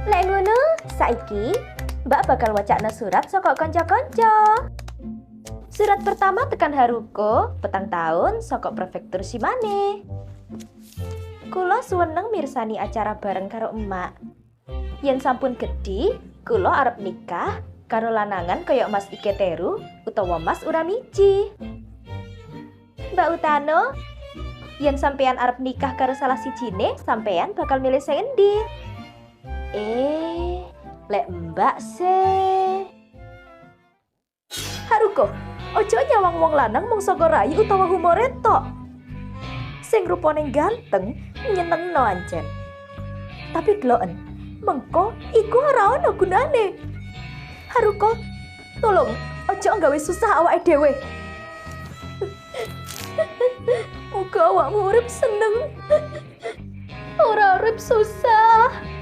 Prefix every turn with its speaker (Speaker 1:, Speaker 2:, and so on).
Speaker 1: Lek ngono, saiki Mbak bakal wacakna surat saka kanca-kanca. Surat pertama tekan Haruko, 4 tahun saka prefektur Shimane. Kula suweneng mirsani acara bareng karo emak. Yen sampun gedhi, kula arep nikah karo lanangan kaya Mas Iketeru utawa Mas Uramichi. Mbak Utano, yen sampean arep nikah karo salah sijine, sampean bakal milih sing endi? Eh, lek Mbak se. Haruko, ojo nyawang wong lanang mung saka rai utawa humore tok. Sing rupane ganteng nyenengno ancen. Tapi deloken, mengko iku ora ana gunane. Haruko, tolong ojo nggawe susah awake dhewe. Muga awakmu urip seneng. Ora urip susah.